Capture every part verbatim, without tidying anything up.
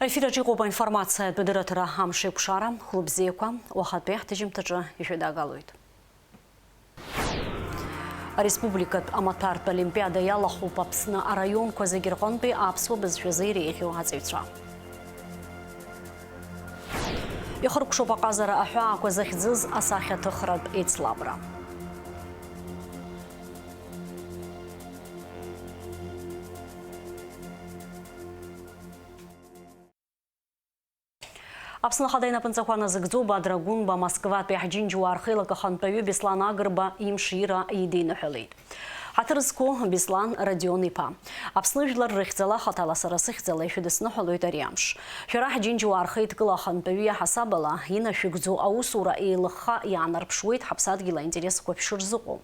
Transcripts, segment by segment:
Аефир аҿы иҟоуп аинформациатә дырраҭара «Амшеикәшара». Хәлыбзиақәа, уахатәи ҳҭыжьымҭаҿы ишәыдагалоит. Ареспубликатә амаҭәартә олимпиада иалахәуп Аԥсны араионқәа зегьы рҟынтәи аԥсуа бызшәазы иреиӷьу аҵаҩцәа. Ихыркәшоуп аҟазара аҳәаақәа захьӡыз асахьаҭыхратә еицлабра. Аԥсны Ахада инапынҵақәа назыгӡо Бадра Гәынба Москватәи ҳџьынџьуаа рхеилак ахантәаҩы Беслан Агрба имшира идиныҳәалеит. Ҳаҭыр зқәу Беслан Родион-иԥа. Аԥсны жәлар рыхьӡала хаҭала сара сыхьӡала ишәыдысныҳәалоит ари амш. Шәара ҳџьынџьуаа рхеидкыла ахантәаҩы иаҳасаб ала, инашәыгӡо аусура еилыхха иаанарԥшуеит ҳаԥсадгьыл аинтересқәа шәшырзыҟоу.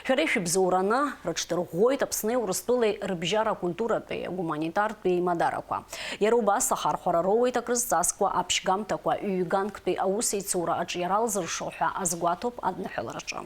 Шәара ишәыбзоураны рыҽдырӷәӷәоит Аԥсни Урыстәылеи рыбжьара акультуратәи, агуманитартәи еимадарақәа. Иара убас ахархәара роуеит акрызҵазкуа аԥшьгамҭақәа ҩганктәи аусеицура аҿиара алзыршо ҳәа азгәаҭоуп адныҳәалараҿы.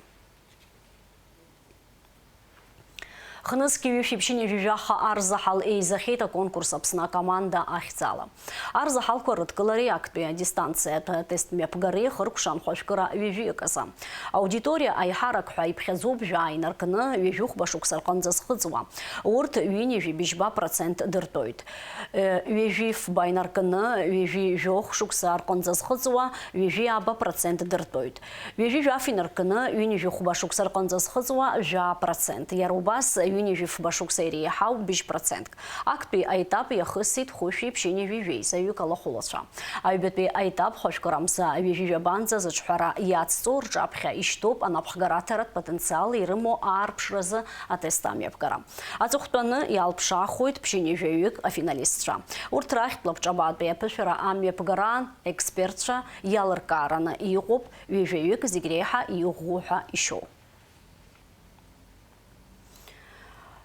Хнызқьи ҩышәи ԥшьынҩажәи жәаха арзаҳал еизахьеит аконкурс Аԥсны акоманда ахьӡала. Арзаҳалқәа рыдкылареи актәи адистанциатә атест мҩаԥгареи хыркәшан хәажәкыра ҩажәиак азы. Аудиториа аиҳарак ҳәа иԥхьаӡоуп жәаа инаркны ҩажәи хәба шықәса рҟынӡа зхыҵуа. Урҭ ҩынҩажәи быжьба процент дыртәоит. Ҩажәи фба инаркны ҩажәи жәохә шықәса рҟынӡа зхыҵуа ҩажәи аба процент дыртәоит. Ҩажәи жәаф инаркны ҩынҩажәи хәба шықәса рҟынӡа зхыҵуа жәаа процент, иара убас ҩынҩажәи фба шықәса иреиҳау быжь процентк. Актәи аетап иахысит хәышәи ԥшьынҩажәи жәеизаҩык алахәылацәа. Аҩбатәи аетап хәажәкырамза ҩажәи жәабанӡа зыҿҳәара иацҵо рҿаԥхьа ишьҭоуп анапхгара аҭаратә потенциал ирымоу аарԥшразы атест амҩаԥгара. Аҵыхәтәаны иалԥшаахоит ԥшьынҩажәаҩык афиналистцәа. Урҭ рахьтә лабҿабатәи аԥышәара амҩаԥгараан експертцәа иалыркаараны иҟоуп ҩажәаҩык зегь реиҳа иӷәӷәоу ҳәа ишьоу.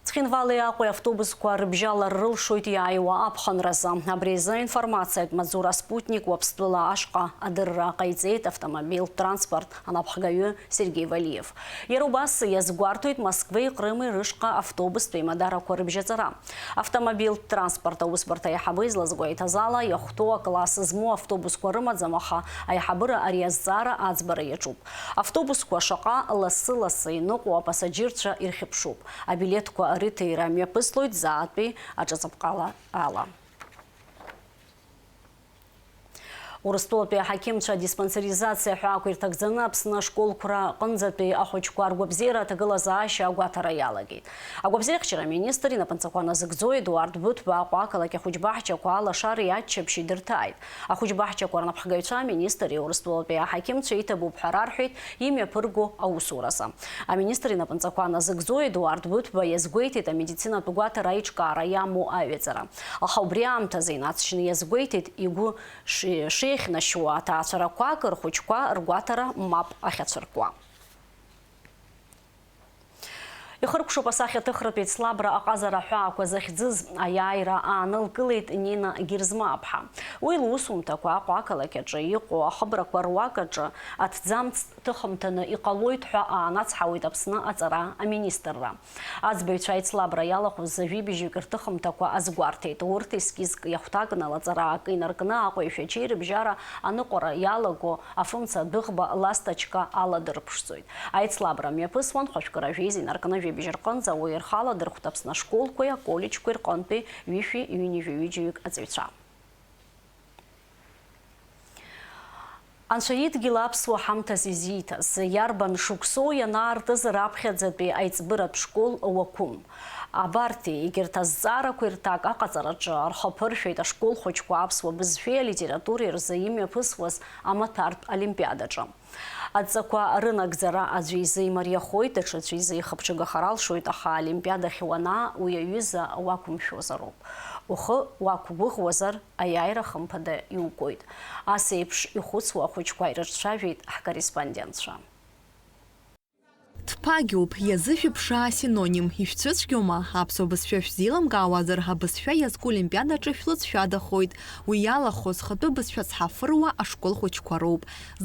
Цхинвали Аҟәеи автобусқәа рыбжьалар рылшоит иааиуа аԥхынразы. Абри азы аинформациатә маҵзура Спутник Уаԥстәыла ашҟа адырра ҟаиҵеит автомобильтә транспорт анапхгаҩы Сергеи Валиев. Иара убас иазгәарҭоит Москвеи Ҟрыми рышҟа автобустә еимадарақәа рыбжьаҵара. Автомобильтә транспорт аусбарҭа аиҳабы излазгәеиҭаз ала, иахәҭоу акласс змоу автобусқәа рымаӡам, аха аиҳабыра ари азҵаара аӡбара иаҿуп. Автобусқәа шаҟа лассы-лассы иныҟәо апасаџьырцәа ирхьыԥшуп. Абилеҭқәа рыҭира мҩаԥыслоит заатәи аҿыҵыԥҟала ала. Урыстәылатәи аҳақьымцәа адиспансеризациа ҳәаақәа ирҭагӡаны Аԥсны ашколқәа рҟынӡатәи ахәыҷқәа ргәабзиара аҭагылазаашьа агәаҭара иалагеит. Агәабзиахьчара аминистр инапынҵақәа назыгӡо Едуард Быҭәба Аҟәа ақалақь ахәыҷбаҳчақәа алашареи аччаԥшьи дырҭааит. Ахәыҷбаҳчақәа рнапхгаҩцәа аминистри Урыстәылатәи аҳақьымцәа иҭабуп ҳәа рарҳәеит имҩаԥырго аусуразы. Аминистр инапынҵақәа назыгӡо Едуард Быҭәба иазгәеиҭеит амедицинатә гәаҭара аиҿкаара иамоу аҩаӡара. Аха убри аамҭазы инаҵшьны иазгәеиҭеит, игәы ши-, шеихьнашьуа аҭаацәарақәак рхәыҷқәа ргәаҭара мап ахьацәыркуа. Ихыркәшоуп асахьаҭыхратә еицлабра аҟазара аҳәаақәа захьӡыз. Аиааира аанылкылеит Нина Герзмаԥҳа. Уи лусумҭақәа Аҟәа ақалақь аҿы иҟоу ахыбрақәа руак аҿы аҭӡамц ҭыхымҭаны иҟалоит ҳәа аанацҳауеит Аԥсны аҵара аминистрра. Аӡбаҩцәа аицлабра иалахәыз жәибжьҩык рҭыхымҭақәа азгәарҭеит. Урҭ ескизк иахәҭакны, лаҵара акы инаркны, Аҟәеи Шәачеи рыбжьара аныҟәара иалаго афымца адәыӷба ласточка аладырԥшӡоит. Аицлабра мҩаԥысуан хәажәкыра жәеиза инаркны жәибжь рҟынӡа, уи рхы аладырхәт Аԥсны ашколқәеи аколлеџьқәеи рҟынтәи ҩышәи ҩынҩажәи ҩыџьаҩык аҵаҩцәа. Анцәа идгьыл аԥсуа ҳамҭас изиҭаз, иарбан шықәсоу ианаартыз раԥхьаӡатәи аиҵбыратә школ Уақәым? Абарҭи егьырҭ азҵаарақәеи рҭак аҟаҵараҿы рхы ԥыршәеит ашкол хәыҷқәа аԥсуа бызшәеи алитературеи рзы имҩаԥысуаз амаҭәартә олимпиадаҿы. Адҵақәа рынагӡара аӡәы изы имариахоит, даҽаӡәы изы ихыԥҽыгахар алшоит, аха аолимпиадахь уанаа, уи аҩыза уақәымшәозароуп. Ухы уақәгәыӷуазар, аиааира хымԥада иугоит. Ас еиԥш ихәыцуа ахәыҷқәа ирыҿцәажәеит ҳкорреспондентцәа. Дԥагьоуп, иазышәыԥшаа синоним, ишәцәыцәгьоума? Аԥсуа бызшәа шәзеилымкаауазар, абызшәа иазку олимпиадаҿы шәлыҵшәадахоит. Уи иалахәыз, хатәы бызшәа цҳафыруа ашкол хәыҷқәа роуп.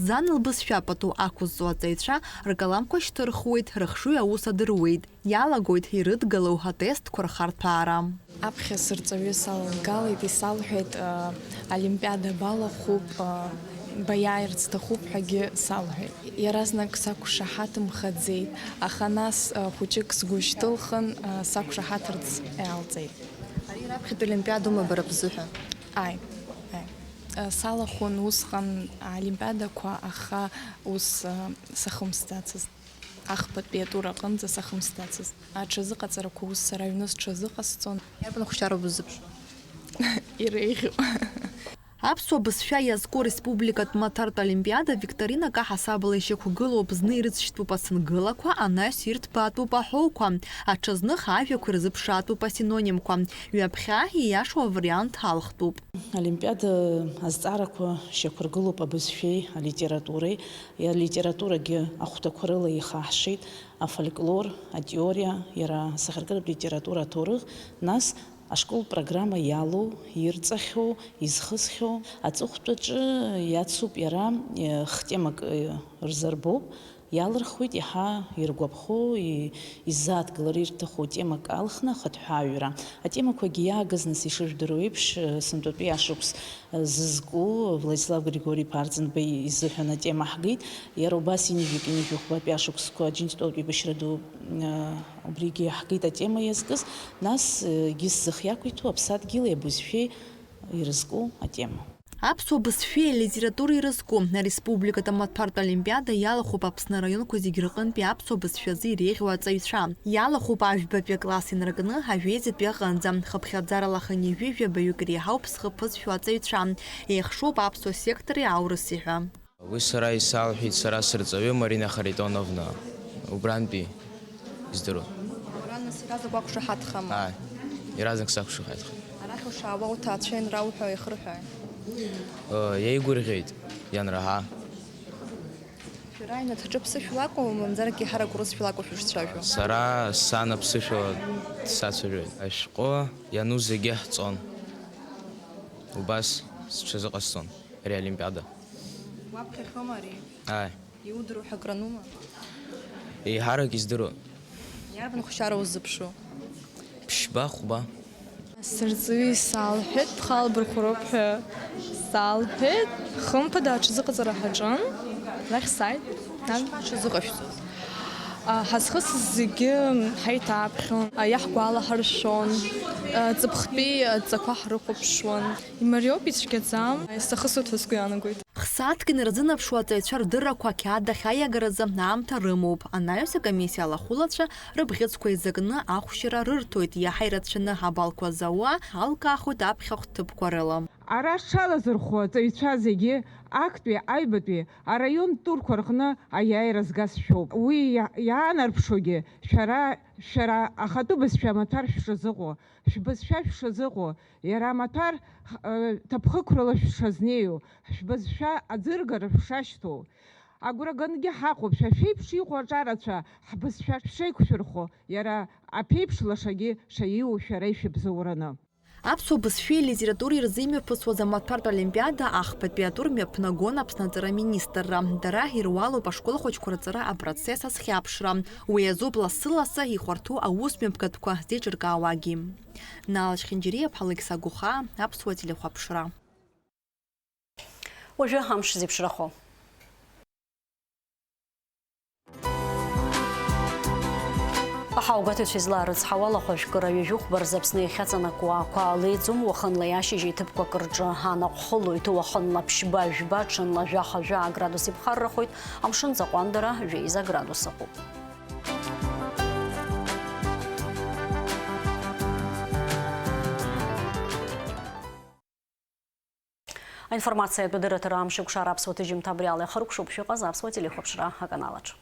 Зан лбызшәа пату ақәызҵо аҵаҩцәа ркаламқәа шьҭырхуеит, рыхшыҩ аус адыруеит. Иалагоит ирыдгылоу атестқәа рхарҭәаара. Аԥхьа сырҵаҩы салалгалеит, исалҳәеит, э, олимпиада балахәуп, э, баиааирц сҭахуп ҳәагьы салҳәеит. Иаразнак сақәшаҳаҭымхаӡеит, аха нас, э, хәыҷык сгәы шьҭылхын, э, сақәшаҳаҭырц иаалҵеит. Ари раԥхьатәи олимпиадоума бара бзыҳәа? Ааи, ааи. Э, салахәын усҟан олимпиадақәа, аха ус, э, сахымсӡацызт. Ахԥатәи атур аҟынӡа сахымсӡацызт. Аҽазыҟаҵарақәа ус сара аҩны сҽазыҟасҵон. Иарбан хәшьароуп бзыԥшу? Иреиӷьу. Аԥсуа бызшәа иазку республикатә маҭәартә олимпиада викторинак аҳасабала ишьақәгылоуп, зны ирыцшьҭоуп асынгылақәа, анаҩс ирҭбаатәуп аҳәоуқәа, аҽазных ажәақәа ирзыԥшаатәуп асинонимқәа, ҩаԥхьа ииашоу авариант алхтәуп. Олимпиада азҵаарақәа шьақәыргылоуп абызшәеи алитературеи, алитературагьы ахәҭақәа рыла ихаҳшеит, афольклор, атеориа, иара асахьаркыратә литература аҭоурых, нас ашкол программа иалоу, ирҵахьоу, изхысхьоу аҵыхәтәаҿы иацуп иара, е, хтемак, е, рзырбоуп, иалырхуеит иаҳа иргәаԥхо, и-, иззааҭгылар ирҭаху темак алхны ахыҭҳәааҩра. Атемақәагьы иаагаз, нас, ишыжәдыруа еиԥш, сынтәатәи ашықәс зызку Владислав Григори-иԥа Арӡынба изыҳәан атема ҳгеит. Иара убас ҩажәи жәохә-ҩажәи хәбатәи ашықәсқәа Аџьынџьтәылатәи еибашьра ду, э, убригьы иаҳгеит атема иазкыз. Нас, э, егьыс зых иақәиҭу аԥсадгьыли абызшәеи ирызку атема. Аԥсуа бызшәеи алитературеи ирызку ареспубликатә амаҭәартә олимпиада иалахәуп Аԥсны араионқәа зегьы рҟынтәи аԥсуа бызшәазы иреиӷьу аҵаҩцәа. Иалахәуп ажәбатәи акласс инаркны ажәеизатәи аҟынӡа, хыԥхьаӡарала хынҩажәи жәабаҩык реиҳауп зхы ԥызшәо аҵаҩцәа. Еихшоуп аԥсуа сектори аурыси ҳәа. Уи сара исалҳәеит, сара сырҵаҩы Марина Харитоновна, убрантәи издыруа. Уара нас иаразнак уақәшаҳаҭхама? Ааи, иаразнак сақәшаҳаҭхеит. Арахь ушаауа уҭаацәа ианрауҳәо иахырҳәааи? Ыы, иеигәырӷьеит, ианраҳа. Шәара аҩнаҭаҿы ԥсышәа лакәу, мамзаргьы еиҳарак урысшәа лакәу шәышцәажәо? Сара сан аԥсышәала сацәажәоит. Ашәҟәы иану зегьы ҳҵон. Убас сҽазыҟасҵон ари аолимпиада. Уаԥхьахьоума ари? Ааи. Иудыруа ҳәа акранума? Еиҳарак издыруа. Иарбан хәшьара уззыԥшу? Ԥшьба, хәба. Сырҵаҩы исалҳәеит, бхала бырхәароуп ҳәа салҳәеит. Хымԥада аҽазыҟаҵара ҳаҿын. Арахь сааит. Ан- Ишԥаҽазыҟашәҵоз? А, ҳазхысыз зегьы ҳаиҭаԥхьон, а, иаҳгәалаҳаршәон, а, ҵыԥхтәи адҵақәа ҳрыхәаԥшуан. Имариоуп, ицәгьаӡам, исахысуеит ҳәа сгәы иаанагоит. Хсааҭк инарзынаԥшуа аҵаҩцәа рдыррақәа ақьаад ахь аиагаразы аамҭа рымоуп. Анаҩс акомиссиа алахәылацәа рыбӷьыцқәа еизакны ахәшьара рырҭоит, иаҳа ирацәаны абалқәа зауа алкаахоит аԥхьахә ҭыԥқәа рыла. Ара ҳҽалазырхәуа аҵаҩцәа зегьы актәи, аҩбатәи араионтә турқәа рҟны аиааира згаз шәоуп. Уи иа-, иаанарԥшуагьы шәара, шәара ахатәы бызшәа амаҭәар шәшазыҟоу, шәбызшәа шәшазыҟоу, иара амаҭәар, х-, э, ҭаԥхықәрала шәшазнеиу, шәбызшәа аӡыргара шәшашьҭоу. Агәра гангьы ҳаҟоуп, шәа шәеиԥш иҟоу аҿарацәа ҳбызшәа шәшеиқәшәырхо, иара аԥеиԥш лашагьы шаиу шәара ишәыбзоураны. Аԥсуа бызшәеи литературеи рзы имҩаԥысуаз амаҭәартә олимпиада ахԥатәи атур мҩаԥнагон Аԥсны аҵара аминистрра. Дара ируалуп ашкол хәыҷқәа рҵара апроцесс азхьаԥшра. Уи азоуп лассы-лассы ихәарҭоу аус мҩаԥгатәқәа зеиҿыркаауагьы. Нала Чхинџьариа-ԥҳа Алықьса Гәыхаа, Аԥсуа телехәаԥшра. Уажәы амш зеиԥшрахо. Аҳауагәаҭаҩцәа излаарыцҳауа, алахәажәкыра ҩажәи хәба рзы Аԥсны иахьаҵанакуа ақәа леиӡом, уахынла иашьыжь иҭыԥқәак рҿы анаҟә хылоит, уахынла ԥшьба, жәба, ҽынла жәаха-жәаа градус иԥхаррахоит, амшын аӡы аҟәандара жәеиза градус ыҟоуп. Аинформациатә адырраҭара амшеикәшара аԥсуа ҭыжьымҭа абри ала иахыркәшоуп, шәыҟаз аԥсуа телехәаԥшра аканалаҿ.